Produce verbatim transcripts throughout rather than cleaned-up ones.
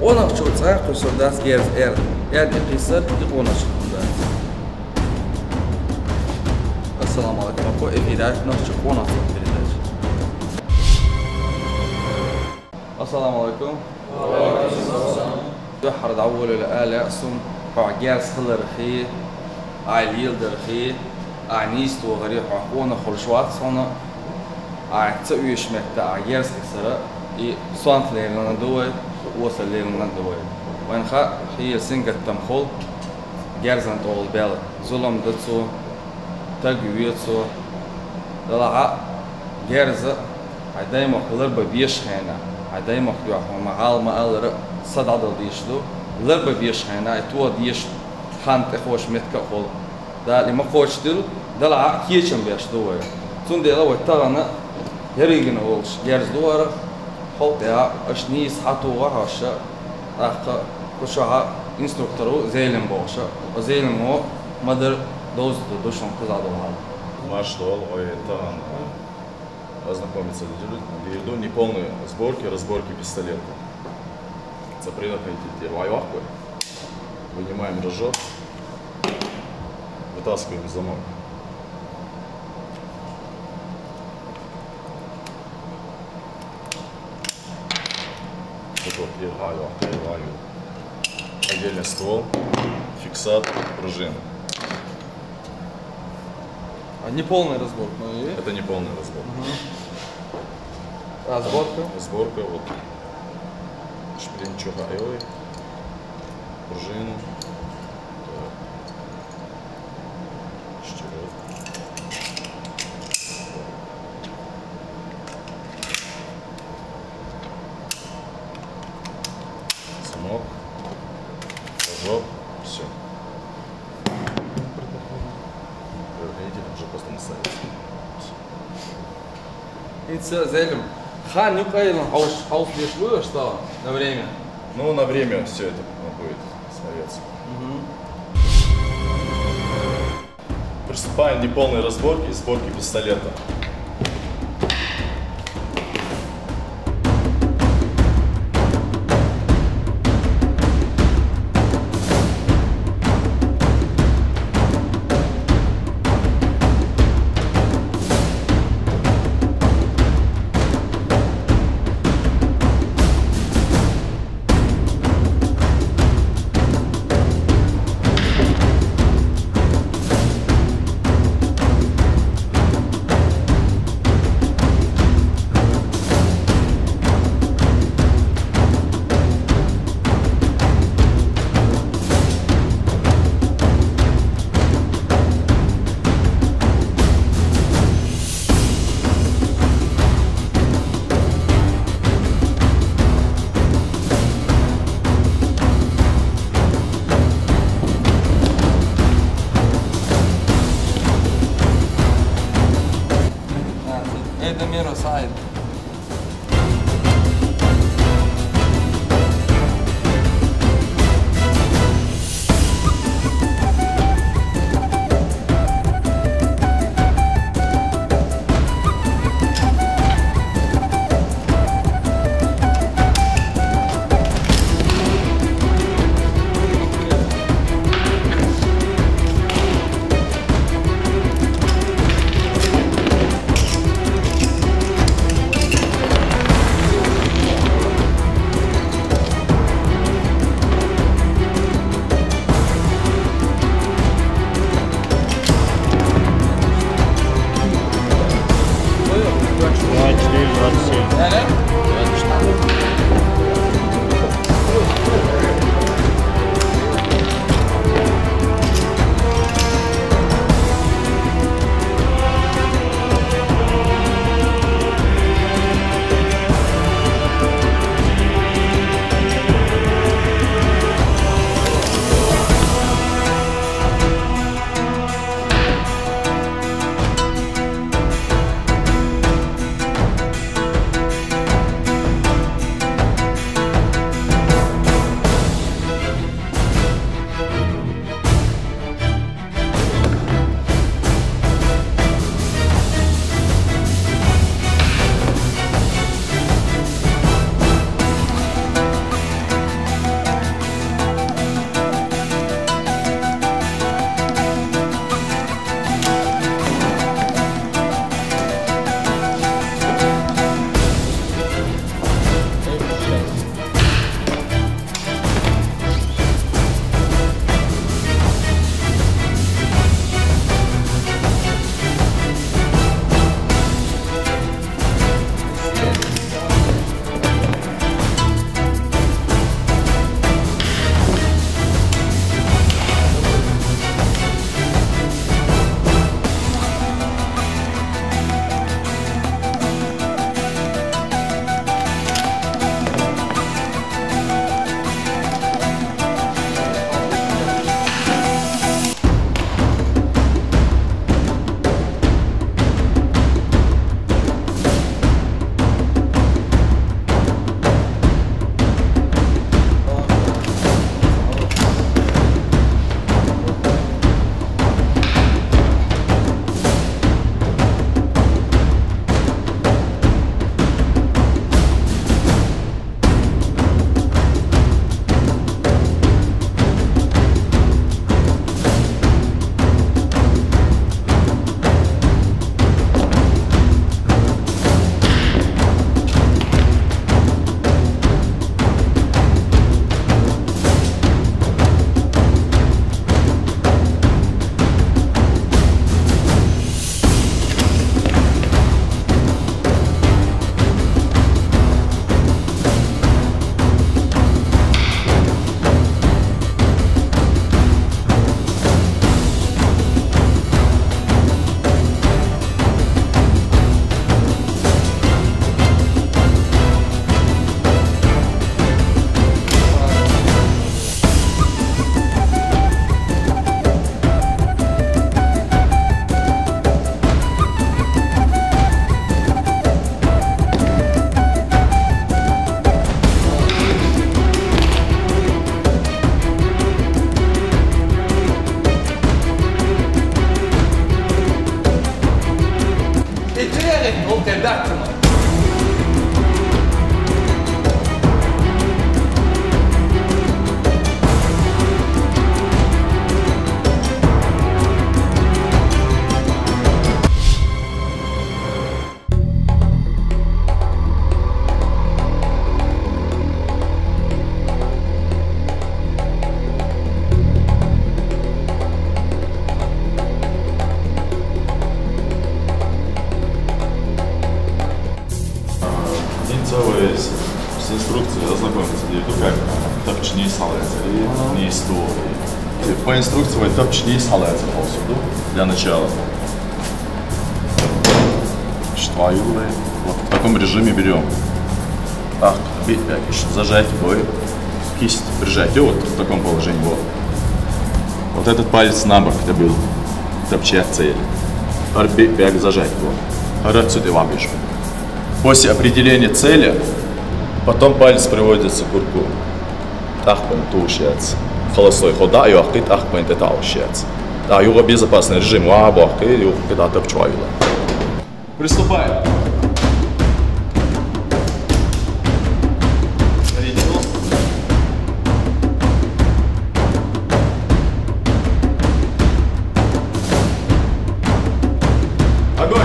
Къонахчо цӀа кхуьссур дац герз эр. Эр и кхийсар и къонахчун дац. Ассаламу алейкум. Ко эфирай нохчи къонахчун передача. Ассаламу алейкум. Дуьххьара дӀаволавелла ала сун, хьо герз хилархи, Ӏай леладархи, Ӏай нийса тохари хьо къонах хуьлуш вац хьуна, Ӏай ца оьшучу метта Ӏай герз кхиссара, и сонта лерина ду вай, осал лерина ду вай. Вайна хаьа, хьийла сингаттам хуьлу, герзан тӀехула бел, зулам ду цо, таг ве цо. Делахь а герз а хьайн даймахка ларбан безачу хенахь, хьайн даймахка дуьхьа хьуна ма гӀала ма аллара, са дӀадала дезаш ду, ларбан безачу хенахь, и тоха дезаш хан тӀехуш меттиг а хуьлу. Дала и ма кхочушдойла, делахь а кечам беш ду вай. Цундела вай тахана ерригана волуш герз ду хӀара, хьал тӀехь аша нийса хьатоху хьоьша, тӀаккха кху чохь инструктор ву Зелим бохуш, оцу Зелимо ма-дарра довзуьйтур ду шуна кхузахь долу хьал. Марша догӀийла, хьо тахана ознакомиться дерг ду неполные разборки, разборки пистолета. Цхьа предохранитель тӀера вай ваккхой. Вынимаем рожок. Вытаскиваем замок. Рожок тӀера вай ваккхой, вай. Отдельный ствол, фиксатор, пружина. А неполный разбор, ну и... Это неполный разбор. Мгм. А сборка? Сборка, вот. Шпринт чё, ай, пружина. Так. Шестерёнка. Замок. Рожок. Всё. Предохранитель уже просто наставится. ХӀинца, Зелим, хан юкъа йиллина хьовсуш, хьовсуш деш ву аша тахана на время? Ну, на время всё это будет оставаться. Мгм. Приступаем к неполной разборке и сборке пистолета. Инструкция, ознакомиться, это как тапчани саляц, и не сто. По инструкции вай тапчани саляц посуду для начала. Штваюлы. Вот в таком режиме берем. Так, бить пять, зажать бой. Кисть прижать. И вот в таком положении, вот. Вот этот палец на бок добил. Тапчи цель. Арби бяг зажать его. Арацу де вабиш. После определения цели, потом палец приводится к курку. Тахпен тушец. Холостой хода, и ахкит тахпен те таушец. Да, юго безопасный режим, ва бахки, юго кида тапчу вайла. Приступаем. Огонь!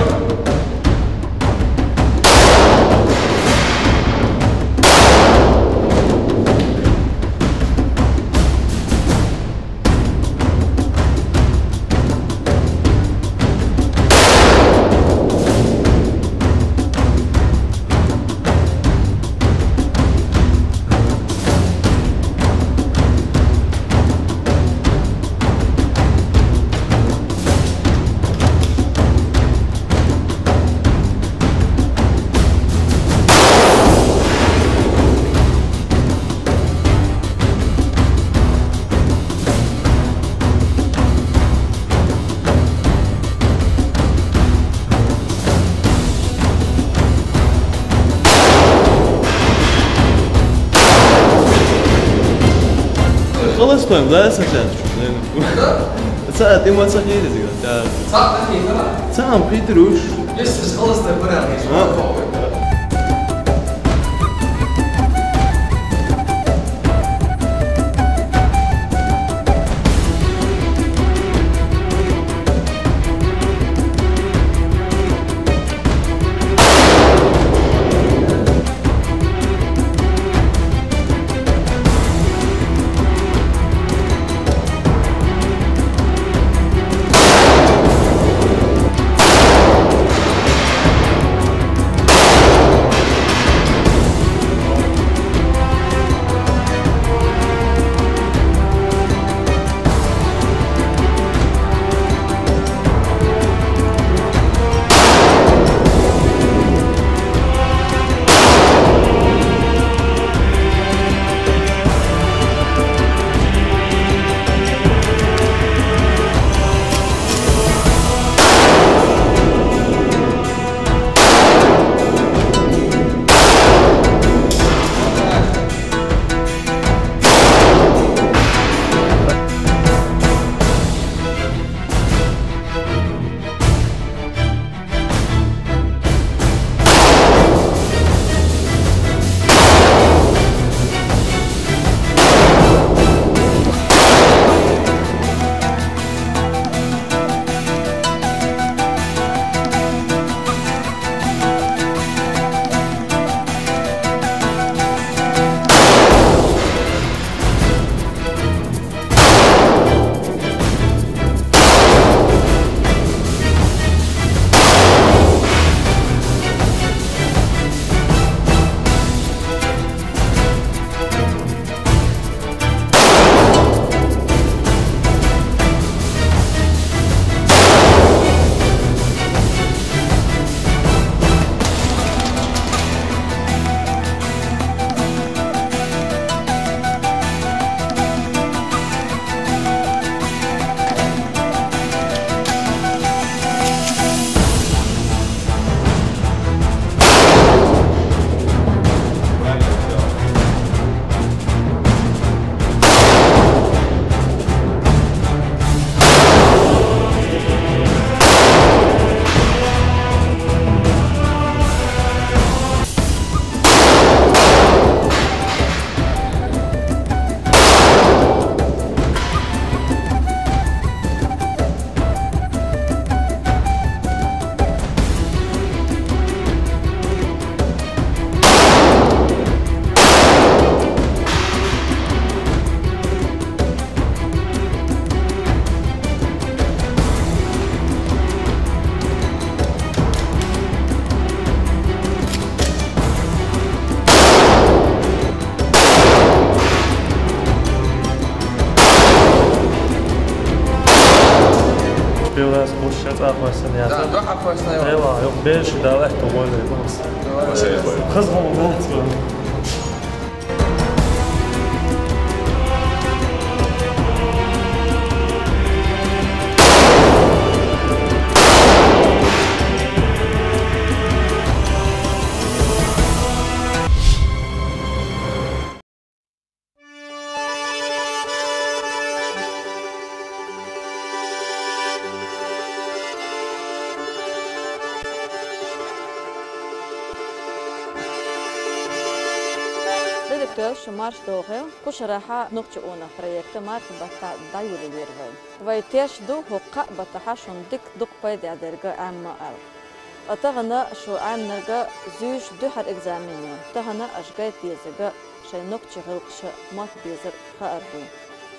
Холостой, да, сначала? Да. Ца, ты ма ца не резига. Да. Ца, ты не, да? Ца, ам, Питер, уж. Если с холостой порядок, а? Юрас курс шаца хвастан яса. Да, да, хвастан яса. Эва, юк, беш, да, лехто, вольно, вольно. Хыз гол, да, цо. Директор шу марш дохе, кушараха нукчу уна проекта марки батта дайвили лирвай. Вай теш ду хукка батаха шун дик дук пайда дерга амма ал. Атагана шу амнарга зюш духар экзаменю. Тагана ашгай тезага шай нукчу гылкша мат безер хаарду.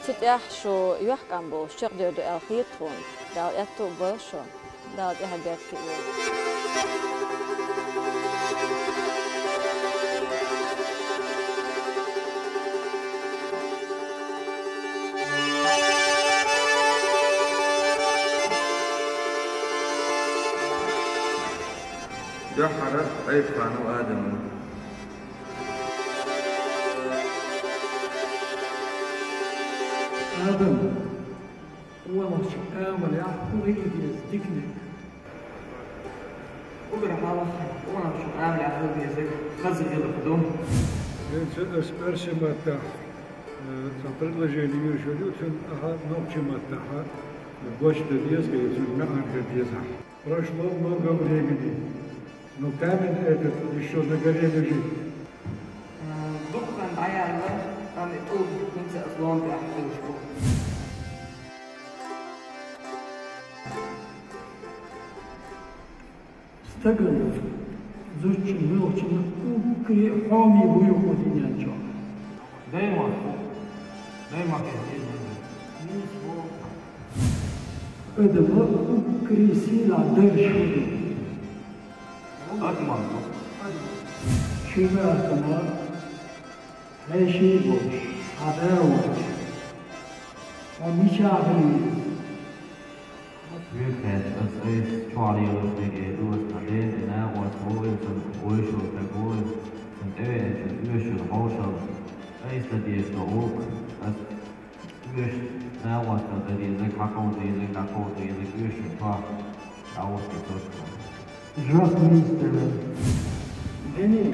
Цутях шу юхкам бу шагдерду ал хитхун. Дал этту бал шу. Дал тяха бертти ю. Духара айфану Адаму. Адам, уалахча амал яху идиез дикник. Угар халах, уалахча амал яху идиез хазгилах ду. Венца аспарси матта, э, ца предложение виршуду, цун аха нокчи матта, ха, гочда диез, ка цун меанка диез. Прошло много времени, но камень этот ещё на горе лежит. Духхан даяла, там и тут, ну, ца слон, я, слон. Стагана, зуччу, мелчу, укри, хоми, вую, одинячо. Дай ма, дай ма, Эдема укри сила дершуду. Адман. Чума атма, хеши бош, хада бош. Он ничего не видит. Виртет ас айс чуалийлуш деге дуас на ден, ина уас воин сун ойшул тагуин, сун эвен сун уйшул хошал, айс да диес да ук, ас уйш на уас да дезек, хакол дезек, хакол дезек, уйшул па, а уас да тот. Жас министр. Дени.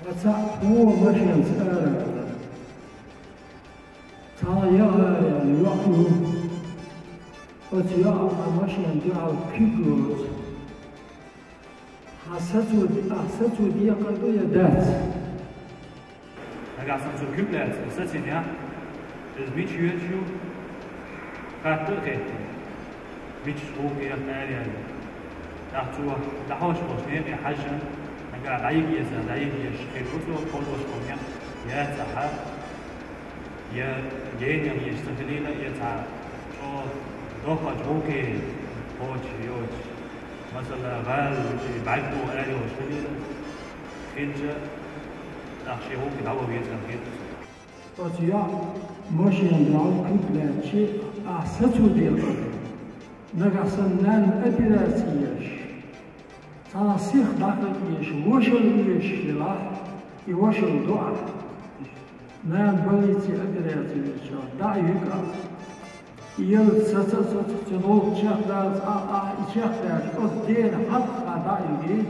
Аца о машинц ара. Цала яга ян яху. Оцу яа машина дуьхьал куьг лоцу. Хьан сацо, ахь сацо декхар ду я дац? Нагахь сан цо куьг лаьцна, сацийна яхь. Иза мича йоьдуш ю? Хатта а хеттина. Мича гӀуллакх яхна аьлла яьлла. ТӀаккха цо дӀахьош болчу некъе хьаьжжина, нагахь дӀайига еза, дӀайига езаш хир ду цо, кхоллалуш болу некъ яц ахьа. Я генах еш ца хилийла, я цхьа чӀогӀа доккхачу гӀуллакхе кхочуш йоцуш, масала, гӀала, бӀаьрг бу аьлла йолуш хилийла, хилча, тӀаккха шен гӀуллакхе дӀало веза хир ду цо. Оцу йоӀ машина дӀа куьг лаьцчи, ахь сацо декъар. Нагахь санна нанна операци еш. Цхьа сих дӀакхайкхийша, вошалла оьшуш хилахь, и вошалла ду ахь. Нана больнице операци везачохь дӀа а юьгу ахь. И ялта саца а соцух цуьнан гӀуллакх чекхдаллалц а, ахь и чекхдаьлча, оцу дена хьалха дӀа а юьгий.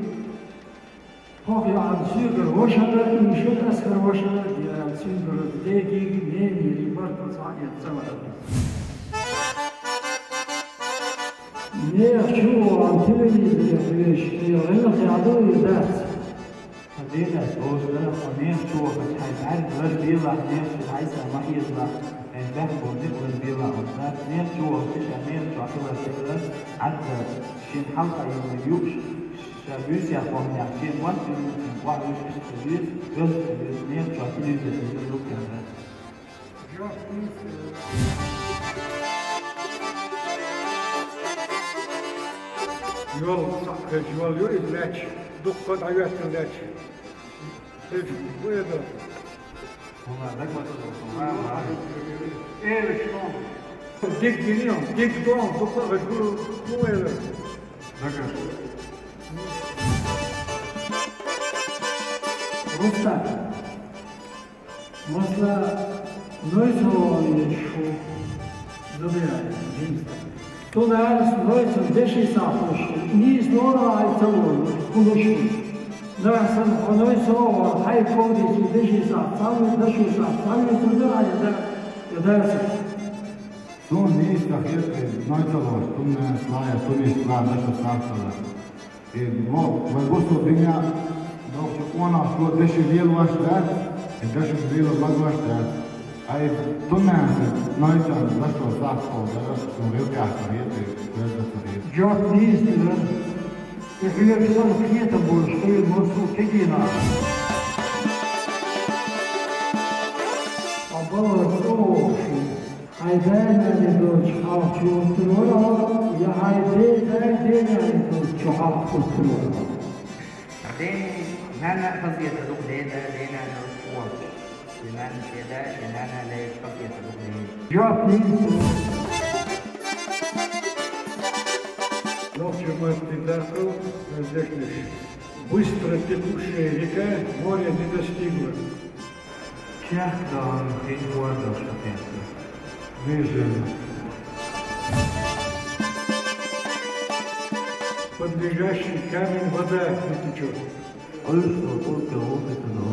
ХӀокху йоӀана соьгара вошалла а ийшира, ас хӀара вошалла а дира, цуьнгара дегига, ненера барт цхьаъ эца ца вара. Нехан чу вахана телевизоре хьоьжуш, и гӀиллакх яхьа ду и дац? Ткъа дехьа долуш дара, хьо нехан чу вахча хьайн бӀаьрг ларбелахь, нехан чу хьайса ма хьежалахь, хьайн баьхна болу некъ ларбелахь, оцу дац, нехан чу вахча ша нехан чохь хилар тӀера, Ӏадда шен хьалха йина юуш, ша буьйсех вахнехь, шен мотт йина юуш, охьа вуьш иштта ца дуьйцу, оьзда ца дуьйцу, нехан чохь телевизор ца дуьйцу, луьттина дац. Йол, цхьаъ хилча, йол ю иза лаьтташ, дуккха дӀахӀоьттина лаьтташ. Хилча, бу эдо. ХӀума дагматалла, хӀума, хӀума. Эвиш, хӀума. Дик гинем, дик дом, дукха гу, гу эла. Дага. Рустам. Масала, нойцалла еш хул, забирай, жимста. Ту нанас нойцан деши сахуш, нийса лора ай цалла, хулуш. Нахсан хо нойцалла, хай ковдис деши сах, цалла, деши сах, цалла, цалла, ай да, я даса. Сона нийса хетар нойцалла, ту нанас лая, ту нийса ла, деши сахуш. Э, мо, вай бусалба дина, доккхача къонахчо деши лелавеш дац, э, деши лела магош дац. Ай, ту нанас нойцан дешо сахуш хул, дара, ну, гӀилкъяхка вета, дерда ца вета. Жоп нийса да. И хӀара хӀама кхетам болаш хила массо а кегий нах. А бала цӀо вохуш. Хьай дай-наьна долчу хьалха чу хӀуттур вара хьо, я хьай дай-дай-дай-наьна долчу хьалха хӀуттур вара хьо? Ден-нана хазахета ду-кх деда, ден-нана чӀогӀа. Шен нана, шен да, шен нана лайш хазахета ду-кх деда. Жоп нийса. Нохчийн маттахь даккхал, дешнаш. Быстро текущая река моря не достигла. Чехка долу хин хӀордалш хӀокхуьнца. Движение. Под лежащий камень вода не течёт. Ӏуьйсу тӀулг тӀе вухийтина.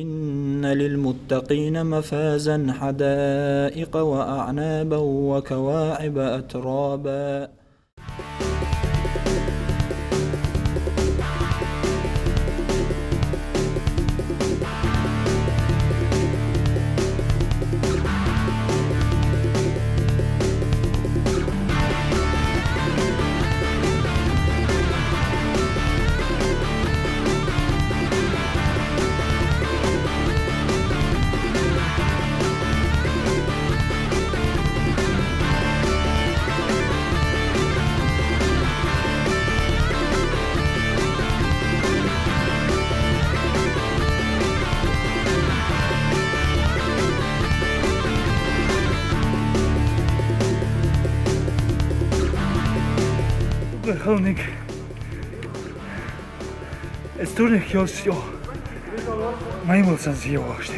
إن للمتقين مفازا حدائق وأعنابا وكواعب أترابا. Халник. Эс турник йолчу маймал санна схьа йогӀуш ду.